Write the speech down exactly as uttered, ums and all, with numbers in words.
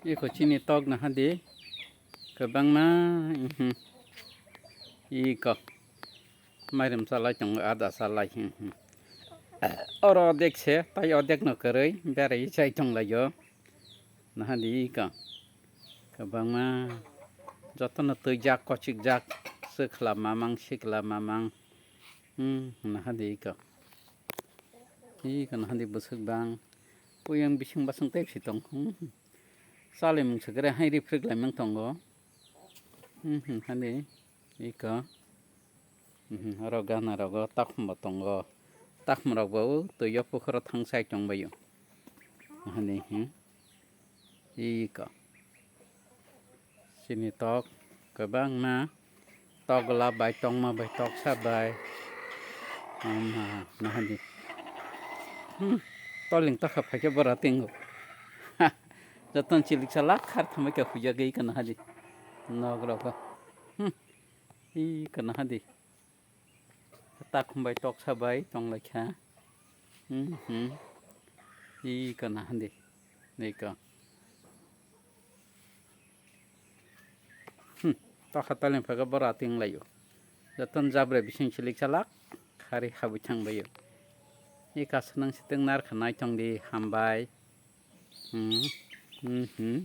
Iko chini tok naha di. Kwbangma, mhm. Iko. Mairum chalai tongo, ada chalai, mhm. Oro odek se, tai odek no kwrwi, berai chai tonglaio. Naha di iko. Kwbangma. Jotono twijak, kochikjak. Swkla mamang, sikla mamang. Hmm, naha di iko. Iko naha di bwswk bang. Puyang bising basing tei si tong. Hmm. Chalimung se kwrwi hai riphrwk laimung tongo. Hmm, hmm, hani iko. Hmm, oro gana rogo takhum bo tongo. Takhum rok bo twi o pukhoro thang sai tong baio. Hani, hmm. Iko. Chini tok kwbangma. Tokla bai, tongma bai, toksa bai. Ama, nahani. Hmm, toling tokha phaikhe bora tingo. Joton chilik chalak khar thamai khe huya gei kana hadi. Nok rok. Hmm, i kana hadi. Takhum bai, toksa bai, tonglaikha. Hmm, hmm. I kana hadi. Niko. Hmm, tokha taleng phaga bora ting laio. Joton jabra bising chilik chalak, khari habwi thang baio. I kasanang siteng nar khanai tong di hambai. Hmm, hmm, hmm.